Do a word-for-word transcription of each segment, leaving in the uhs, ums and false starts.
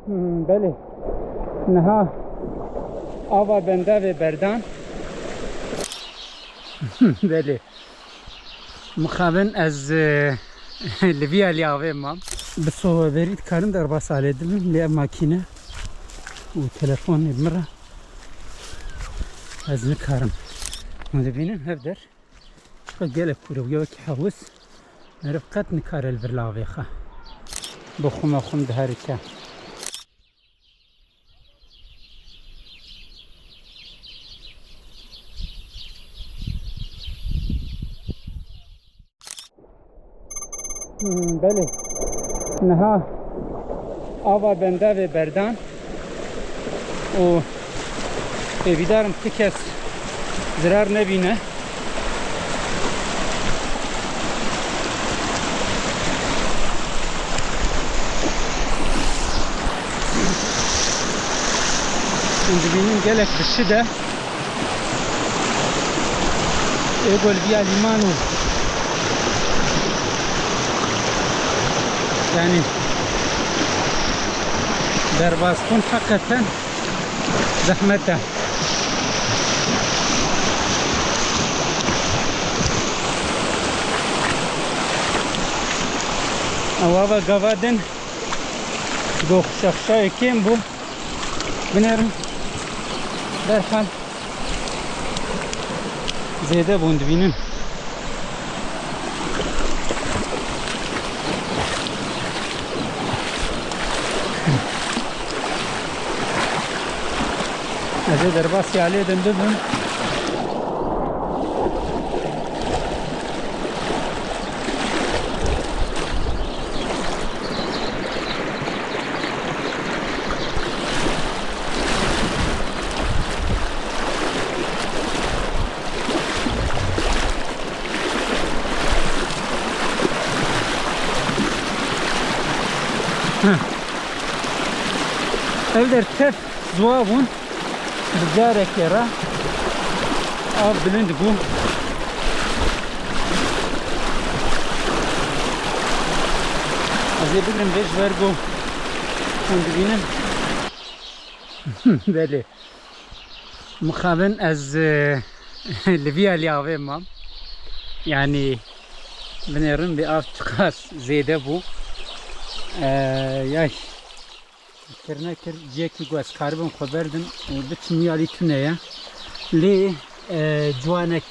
Hmm, belê. Niha ava bendavê berdan. Belê. Mixabin ez, e, li vî alî avê mam. Bi soverî dikarim derbas alê dibim, lê ev makîne û telefonê bi min re ez nikarim. Hûn dibînin hev der. Çiqa gelek kûr e, wekî hewis. Meriv qet nikare li vir lavê xe. Bi xwe me xwe diherike. Hmm, belê. Niha ava bendavê berdan û hêvîdarim ti kes zirar nebîne. Hûn dibînin gelek bi şid e. Ê gol viya lîman û yani derbasbûn heqeten zehmet e. Ew ava gava din dox şexşayê kêm bû. Binêrin. Derhal zêde bûn dibînin. Ez ê derbasî alê din bibim. Heh. Ev der tev ziwa bûn. Bi carekê re av bilind bû. Ez ê bigrim vê ji ber ku hûn dibînin. Belê. Mixabin ez, e, li vî alî avê mam. Yanî binêrin vê av çiqas zêde bû. E, yay. Kir nekir, cihekî ku ez karibim xwe berdim, e, biçim wî alî tune ye. Lê, e, ciwanek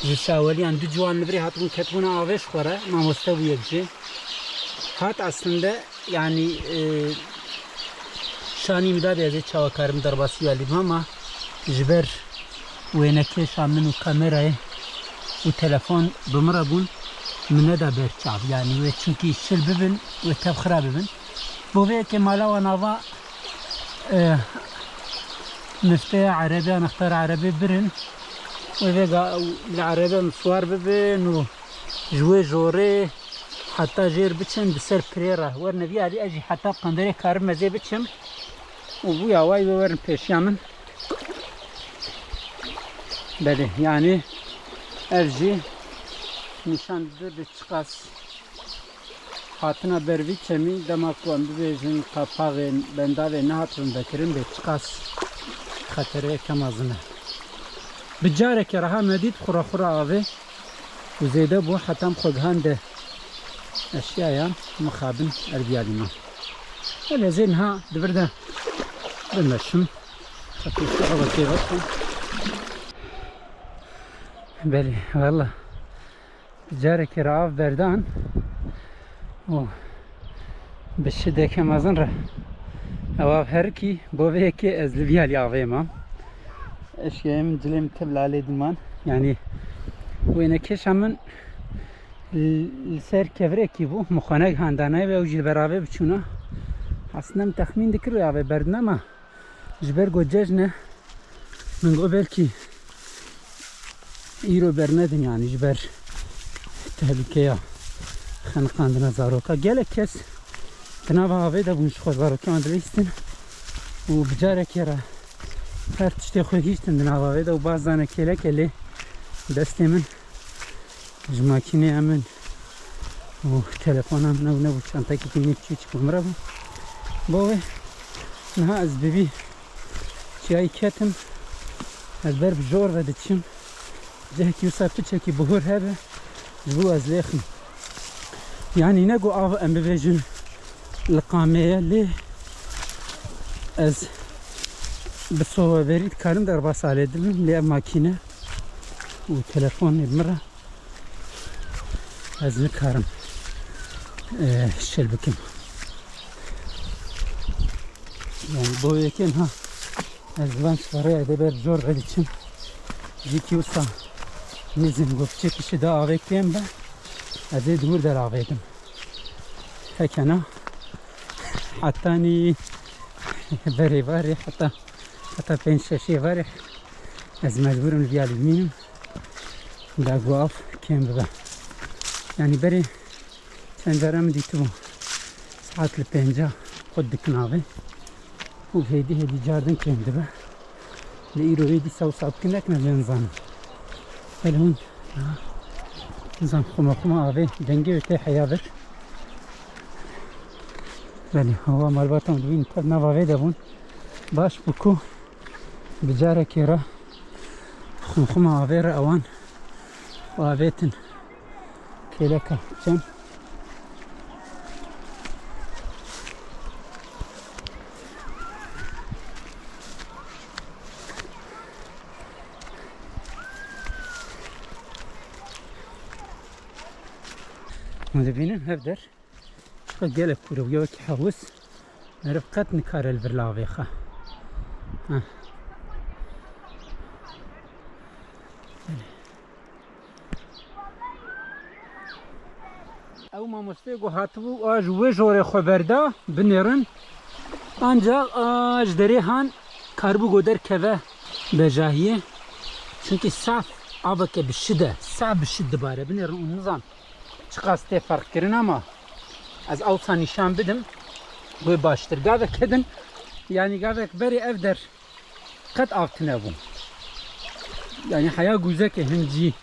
ji şaweliyan du ciwan li virê hatibûn ketibûna avê ji xwe re, mamoste bû yek jê. Hat aslinde, yanî, e, şanî min da bê ez ê çawa karim derbasî wî alî bim, ama ji ber wênekêşa min û kamerayê û telefon bi min re bûn, min neda ber çav. Yanî wê çunkî şil bibin, wê tev xira bibin. Bo vê yekê mala wan ava, e, mifteya erebê, anextara erebê birin. Wê vêga li erebe min siwar bibin û ji wê jorê heta jêr biçin, bi ser pirê re werine vî alî, ez jî heta qenderê karim ez ê biçim. Û bûya wayî wê werin pêşiya min. Belê, yanî ev jî nîşan dide bi çiqas hatina ber vî çemî, dema ku em bibêjin qapaxên bendavê nehatibin vekirin, bê çiqas xetereyeke mezin e. Bi carekê re ha me dît xura xura avê û zêde bû, heta em xwe gihande eşyayan, mixabin erbiyalî me. Belê ez ê niha di vir de bimeşim. Hafif şu hava kêfa. Belê, valla. Carekê re av berdan û bi şideke mezin re ew av herikî, bo vê yekê ez li vî alî avê mam. Eşkeyê min, cilê min tev li alê diman. Yanî wênekêşa min li, li ser kevirekî bû. Min xwe negihandanayê ve ew jî li ber avê biçûna. Aslında min texmîn dikir wê avê berdin, ama ji ber ku cejn e, min got belkî îro bernedin, yanî ji ber tehlûkeya xeniqandina zaroka. Gelek kes di nava avê de bûn, ji xwe zarokê wan dilîstin û bi carekê re her tiştê xwe hiştin di nava avê de û baz dane kêleke, lê destê min ji makîneya min û telefona min ew nebû, çantekî tînî biçûçik bi min re bû. Bo wê Niha ez bi vî çiyayî ketim, ez ber bi jor ve diçim. Cihekî wisa piçekî bihur hebe, ji bo ez lêxim. Yanî ne ku av em bibêjin li qamê ye, lê ez bi soveberî dikarim derbasa lê dibim, lê ev makîne û telefonê bi min re ez nikarim, e, şil bikim. Yani bo yekê niha ez li van çivarê ê dê ber jor ve diçim. Cîkî wisa nizim got çi kişi da avê kêm be. Ez ê dûr der avêdim. Hekena hetanî berê varê heta, heta pênc şeşê varê ez mecbûrim li viyalî bimînim. Da ku av kêm bibe. Yani berê çend cara min dîtibû saet li pênca xwe dikin avê û hêdî hêdî cardin kêm dibe. Lê îro hêdî sewsa bikin nekine lê nizanim. Belê hûn, ha, nizam xuma xuma avê dengê wê tê heya vir. Belê, hawa malbatan dibînin tev nav avê de bûn. Baş bû ku bi carekê re xumxuma avê re ewan avêtin kêleka çem. Hûn dibînin hev der. Çiqa gelek kûr e, wekî hewis meriv qet nikare li vir lavê xe. Heh. Ew mamosteyê ku hatibû a ji wê jorê xwe berda binêrin. Ancaq a ji derê han karibû ku derkeve bejahiyê. Çunkî saf aveke bi şid e, saf bi şid dibare. Binêrin û nizam çiqas tê ferqkirin ama ez ewsa nîşan bidim, wê baştir. Gavek din, yanî gavek berê ev der qet av tune bû. Yanî heya gûzekê hin cî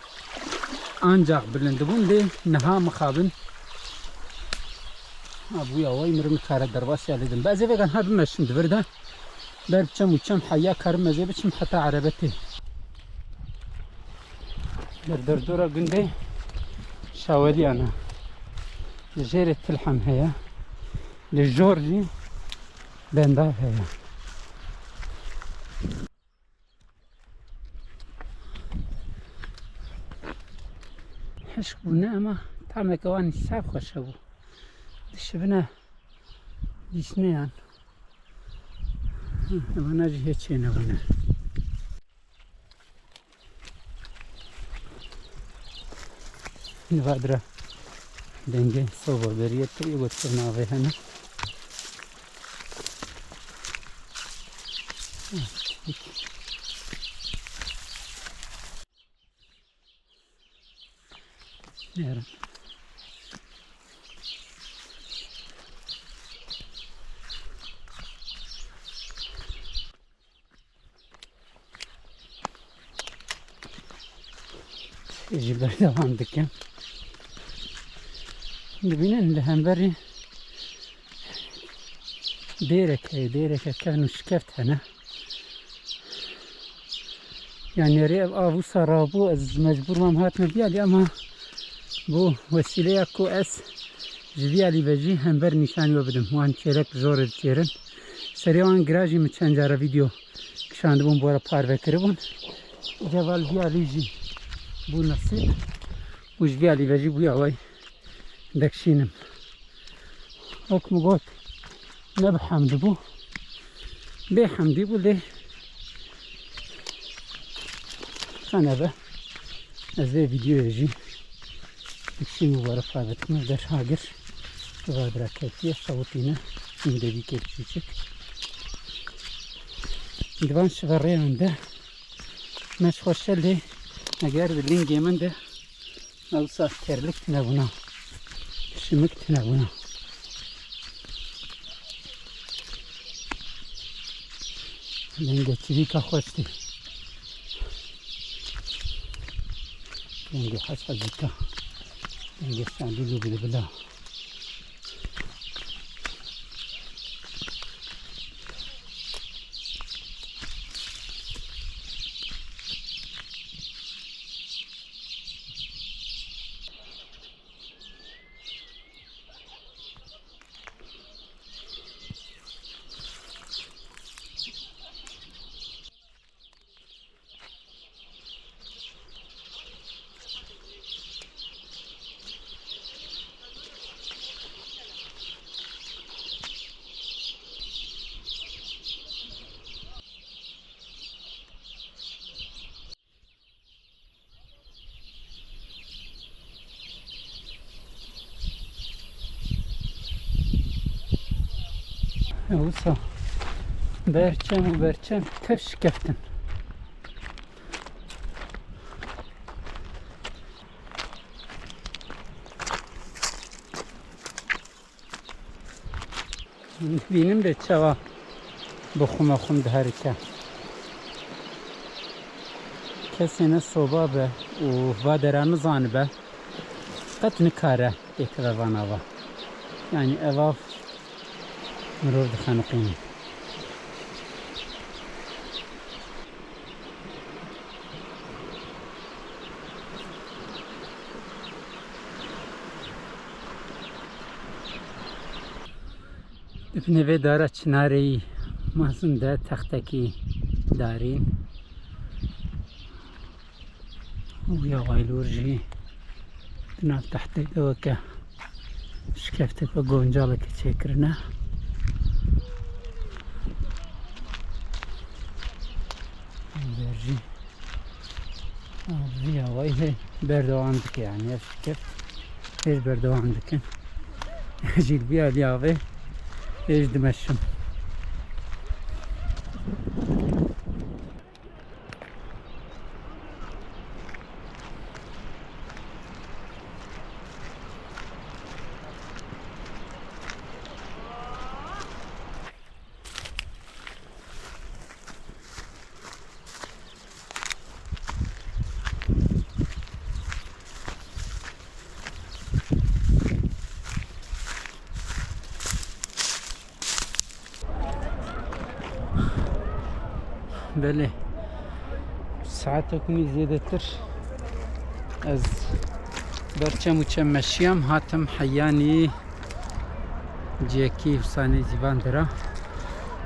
ancaq bilind bûn, lê niha mixabin. Ha, bûya wey mirim nikare derbasiya lê din. Be ez ê vegan ha bimeşim di vir de. Ber biçem û çem heya karim ez ê biçim heta erebetê. Ber derdora gundê Şaweliyan e. Li jêrê Tilhem heye. Li jor jî Bendav heye. Hişk bûne ama tameke wan îsaf xweş hebû. Dişibine dîsneyan. Hı, evana jî hê çênebûne. Nivadira dengê soba beriyê tirî got navê hene. Nêrin. Jî berdewam dikim. Dibînin li hemberî dêrek heye, dêreke kevn û şikeft hene. Yanî erê ev av wisa rabû, ez mecbûr mam hatime viyalî, ama bû wesîleya ku ez ji viyalî ve jî hember nîşanî we bidim. Wan çêlek bi jorê diçêrin. Serê wan gira jî min çend cara vîdeo kişandibûn, bi we re parve kiribûn. Îca val viyalî jî bû nesîb û ji viyalî ve jî bûya wey dekşînim. Wek min got, ne bi hemdî bû, bê hemdî bû, lê qe nebe. Ez vê vîdeoyê jî dikşînim û we re parve dikim. Ev der hagir, tiva dira ketiye, şewitîne, hûn devîkê biçûçik. Di van şiverêyan de meş xweş e, lê eger bi lingê min de Ewsa terlik tune bûna. Şimik tune bûna. Dengê çivîka xweş tê. Dengê hesecîka. Dengê şandîl û bilbila. Wisa berçem û berçem tev şikeftin. Dibînim bê çawa bi xwe me xwe diherike. Kesê ne soba be û va dera nizanibe, qet nikare têkeve van ava. Yanî ev av mirov dixeniqîne. Di binê vê dara çinareyî mezin de textekî darîn. Û ya waylor jî di nav tehtê de weke şikeftek ve goncaleke çêkirine. Ber jî, aa, vî awayî hê berdewam dike, yanî ev şikeft hêj berdewam dikin. Jî li vî alî avê hêj dimeşin. Belê. Saetek û nîv zêdetir ez ber çem û çem meşiyam, hatim heyanî ciyekî husanê cîvan dira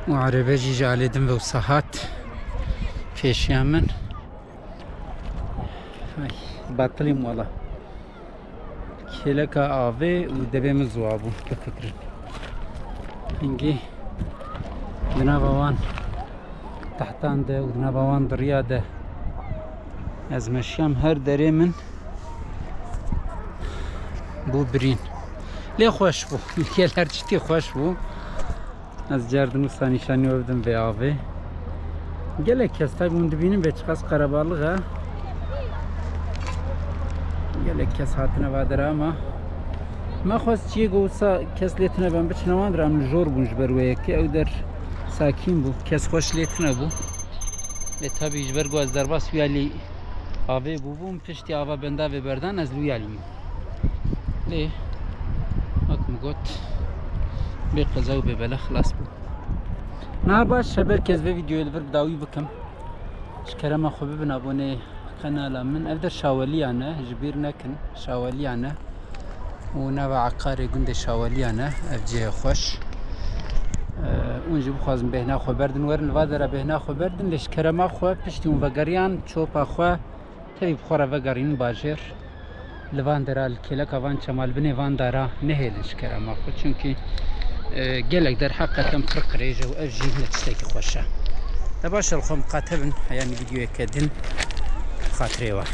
û erebe jî ji alê din ve wisa hat pêşiya min. Ay, batilîm wala. Kêleka avê û devê min ziwa bû, bifikirin. Hingî di nava wan tehtan de û di nava wan diriya de ez meşiyam, her derê min bû birîn. Lê xweş bû. Li gel her tiştî xweş bû. Ez car din wisa nîşanî we bidim vê avê. Gelek kes, tabi hûn dibînin vê çiqas qerebalix e. Gelek kes hatine va dera, ama me xwest çiyê ku wisa kes lê tune ben biçine wan dira, em li jor bûn ji ber wê yekê. Ew der sakîn bû. Kes xweş lê tune bû. Lê tabi ji ber ku ez derbas wî alî avê bûbûm, piştî ava bendavê berdan ez li wî alî bûm. Lê, wek min got, bê qeza û bê bela xilas bû. Niha baş e, belkî ez vê vîdeoyê li vir bi dawî bikim. Ji kerema xwe bibin abonê qenala min. Ev der Şaweliyan e, ji bîr nekin, Şaweliyan e. Û nava Eqarê gundê Şaweliyan e, ev cihê xweş. Eee, hûn jî bixwazin bêhna xwe berdin, werin li va dera bêhna xwe berdin, lê ji kerema xwe piştî hûn vegeriyan çopa xwe, tevî bi xwe re vegerînin bajêr. Li van dera, li kêleka van çema, li binê van dara nehêlin ji kerema xwe. Çunkî, e, gelek der heqeten pir qirêj e û ev jî ne tiştekî xweş e. De baş e, li xwe miqate bin, heya min vîdeoyeke din bi xatirê we.